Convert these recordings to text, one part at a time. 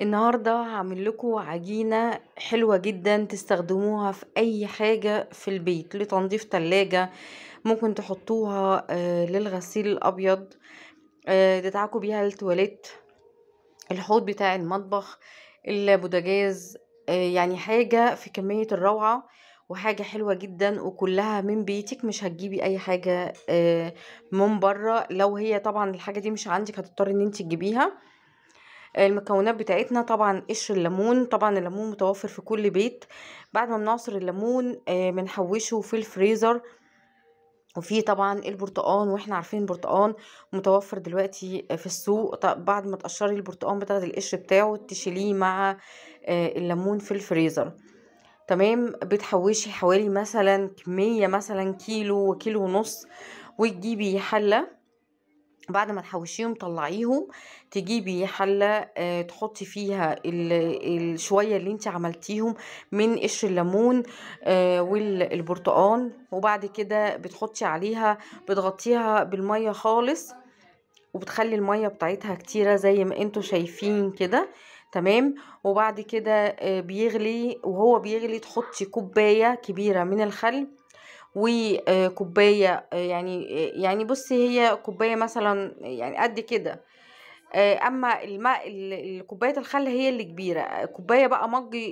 النهارده هعمل لكم عجينه حلوة جدا تستخدموها في اي حاجة في البيت، لتنظيف تلاجة، ممكن تحطوها للغسيل الابيض، تدعكوا بيها التواليت، الحوض بتاع المطبخ، البوتاجاز، يعني حاجة في كمية الروعة وحاجه حلوة جدا، وكلها من بيتك، مش هتجيبي اي حاجة من بره. لو هي طبعا الحاجة دي مش عندك هتضطري ان انت تجيبيها. المكونات بتاعتنا طبعا قشر الليمون، طبعا الليمون متوفر في كل بيت. بعد ما بنعصر الليمون بنحوشه في الفريزر. وفي طبعا البرتقان، واحنا عارفين البرتقان متوفر دلوقتي في السوق. بعد ما تقشري البرتقان بتاخدي القشر بتاعه تشيليه مع الليمون في الفريزر. تمام. بتحوشي حوالي مثلا كمية مثلا كيلو وكيلو ونص، وتجيبي حله. بعد ما تحوشيهم طلعيهم، تجيبي حله تحطي فيها الشويه اللي انت عملتيهم من قشر الليمون والبرتقان، وبعد كده بتحطي عليها، بتغطيها بالمية خالص، وبتخلي المية بتاعتها كتيرة زي ما انتوا شايفين كده. تمام. وبعد كده بيغلي، وهو بيغلي تحطي كوباية كبيرة من الخل، وكوبايه يعني بصي هي كوباية مثلا يعني قد كده، اما الماء كوباية الخل هي اللي كبيرة، كوباية بقى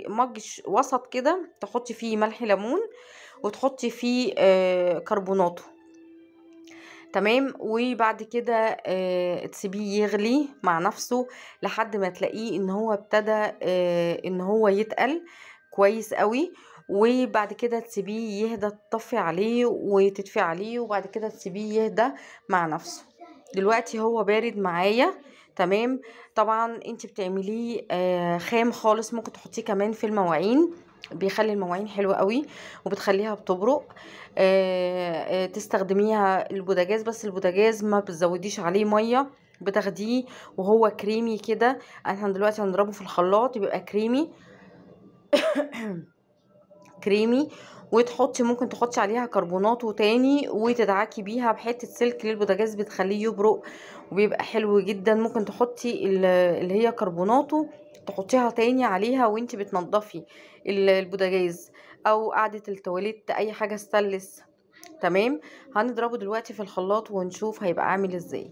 مج وسط كده، تحطي فيه ملح ليمون وتحطي فيه كربوناته. تمام. وبعد كده تسيبيه يغلي مع نفسه لحد ما تلاقيه ان هو ابتدى ان هو يتقل كويس قوي. وبعد كده تسيبيه يهدى، تطفي عليه وتدفي عليه، وبعد كده تسيبيه يهدى مع نفسه. دلوقتي هو بارد معايا. تمام. طبعا انت بتعمليه خام خالص، ممكن تحطيه كمان في المواعين، بيخلي المواعين حلوة قوي وبتخليها بتبرق. تستخدميها البوتاجاز، بس البوتاجاز ما بتزوديش عليه مية، بتاخديه وهو كريمي كده. احنا دلوقتي هنضربه في الخلاط بيبقى كريمي كريمي. وتحطي، ممكن تحطي عليها كربوناته تاني وتدعكي بيها بحته سلك للبوتاجاز، بتخليه يبرق وبيبقى حلو جدا. ممكن تحطي اللي هي كربوناته تحطيها تاني عليها وانتي بتنضفي البوتاجاز او قعدة التواليت، اي حاجة ستانلس. تمام. هنضربه دلوقتي في الخلاط ونشوف هيبقى عامل ازاي.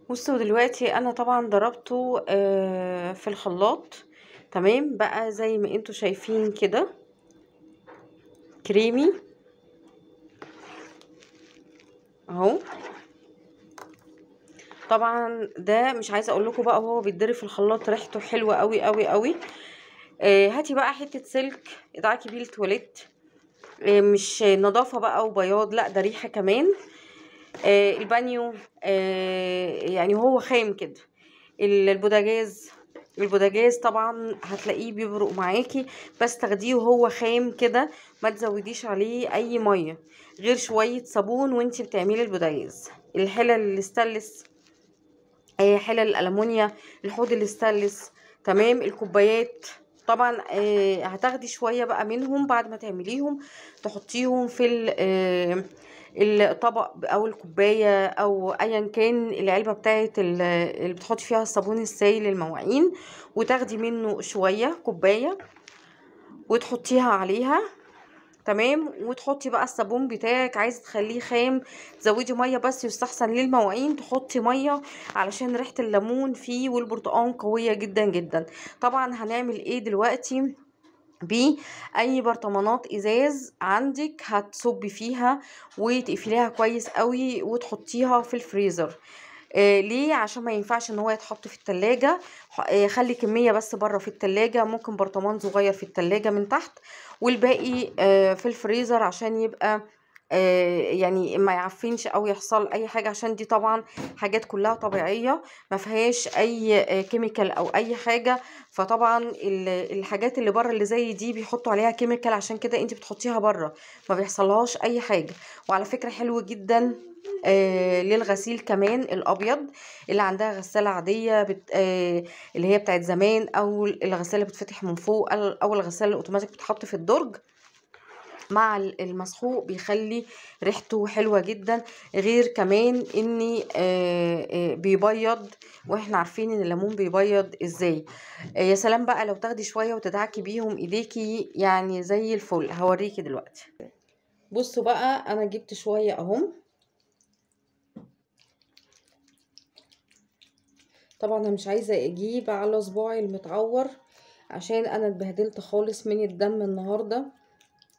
بصوا دلوقتي انا طبعا ضربته في الخلاط. تمام. بقى زي ما انتوا شايفين كده كريمي اهو. طبعا ده مش عايزه اقول لكم بقى وهو بيتضرب في الخلاط ريحته حلوة قوي قوي قوي. هاتي بقى حتة سلك ادعكي بيه التواليت، مش نظافة بقى وبياض، لا ده ريحه كمان. البانيو يعني هو خام كده. البوتاجاز طبعا هتلاقيه بيبرق معاكي، بس تاخديه وهو خام كده، ما تزوديش عليه اي مية غير شوية صابون وانتي بتعملي البوتاجاز. الحلل الستانلس، حلل الالومنيا، الحوض الستانلس. تمام. الكوبايات طبعا هتاخدي شوية بقى منهم بعد ما تعمليهم، تحطيهم في الطبق او الكوباية او ايا كان العلبة بتاعت اللي بتحطي فيها الصابون السائل للمواعين، وتاخدي منه شوية كوباية وتحطيها عليها. تمام. وتحطي بقى الصابون بتاعك، عايزه تخليه خام تزودي مية، بس يستحسن للمواعين تحطي مية علشان ريحه الليمون فيه والبرتقان قوية جدا جدا. طبعا هنعمل ايه دلوقتي؟ باي برطمانات ازاز عندك هتصبي فيها وتقفليها كويس قوي وتحطيها في الفريزر. ليه؟ عشان ما ينفعش ان هو يتحط في التلاجة. خلي كمية بس بره في التلاجة، ممكن برطمان صغير في التلاجة من تحت، والباقي في الفريزر عشان يبقى يعني ما يعفنش او يحصل اي حاجة، عشان دي طبعا حاجات كلها طبيعية ما فيهاش اي chemical او اي حاجة. فطبعا الحاجات اللي بره اللي زي دي بيحطوا عليها chemical، عشان كده انت بتحطيها بره ما بيحصلهاش اي حاجة. وعلى فكرة حلو جدا للغسيل كمان الابيض، اللي عندها غسالة عادية اللي هي بتاعت زمان، او الغسالة بتفتح من فوق، او الغسالة الاوتوماتيك بتتحط في الدرج. مع المسحوق بيخلي ريحته حلوة جدا. غير كمان ان بيبيض، واحنا عارفين ان الليمون بيبيض ازاي. يا سلام بقى لو تاخدي شوية وتدعكي بيهم ايديكي، يعني زي الفل. هوريكي دلوقتي. بصوا بقى انا جبت شوية اهم. طبعا انا مش عايزة اجيب على صباعي المتعور عشان انا اتبهدلت خالص من الدم النهاردة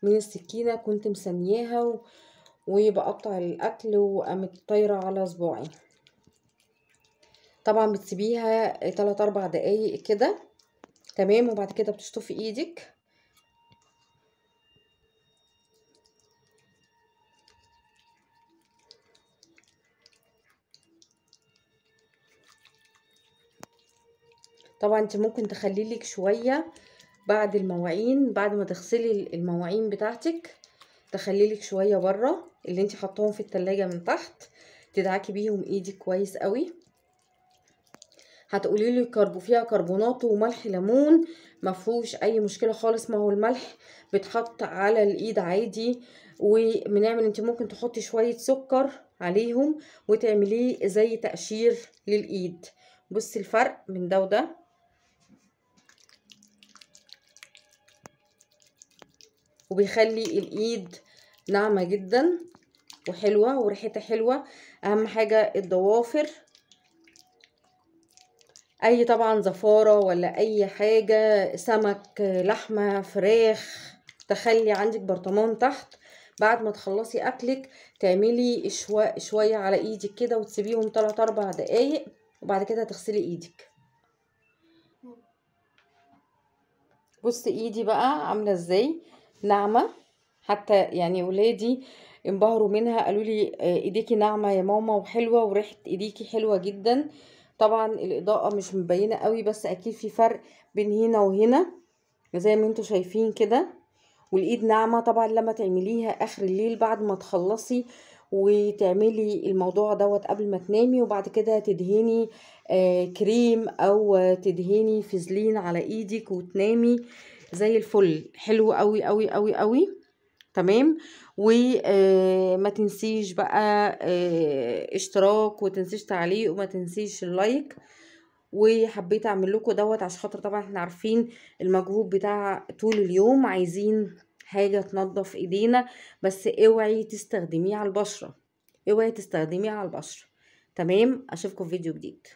من السكينة، كنت مسنياها وبقطع الاكل وقامت طايرة على صباعي. طبعا بتسيبيها 3-4 دقايق كده، تمام، وبعد كده بتشطفي ايدك. طبعا انت ممكن تخلي لك شوية بعد المواعين، بعد ما تغسلي المواعين بتاعتك تخلي لك شوية بره اللي انت حطاهم في التلاجة من تحت، تدعكي بيهم ايدك كويس قوي. هتقولي لي فيها كربونات وملح ليمون، مفهوش اي مشكلة خالص، ما هو الملح بيتحط على الايد عادي. وبنعمل انت ممكن تحطي شوية سكر عليهم وتعمليه زي تقشير للايد. بصي الفرق من ده وده. وبيخلي الايد ناعمة جدا وحلوه وريحتها حلوة. اهم حاجة الضوافر، اي طبعا زفاره ولا اي حاجة، سمك، لحمه، فراخ، تخلي عندك برطمان تحت. بعد ما تخلصي اكلك تعملي شوية على ايدك كده وتسيبيهم 3-4 دقايق، وبعد كده تغسلي ايدك. بصي ايدي بقى عامله ازاي، ناعمة، حتى يعني ولادي انبهروا منها، قالوا لي ايديكي ناعمة يا ماما وحلوه وريحه ايديكي حلوة جدا. طبعا الاضاءة مش مبينة قوي، بس اكيد في فرق بين هنا وهنا زي ما انتوا شايفين كده. والايد ناعمة. طبعا لما تعمليها اخر الليل بعد ما تخلصي وتعملي الموضوع دوت قبل ما تنامي، وبعد كده تدهني كريم او تدهني فازلين على ايدك وتنامي زي الفل. حلو قوي قوي قوي قوي، تمام. وما تنسيش بقى اشتراك، وتنسيش تعليق، وما تنسيش ال like. وحبيت اعمل لكم دوت عشان خاطر طبعا احنا عارفين المجهود بتاع طول اليوم، عايزين حاجة تنظف ايدينا، بس اوعي تستخدميه على البشرة، اوعي تستخدميه على البشرة، تمام. اشوفكم في فيديو جديد.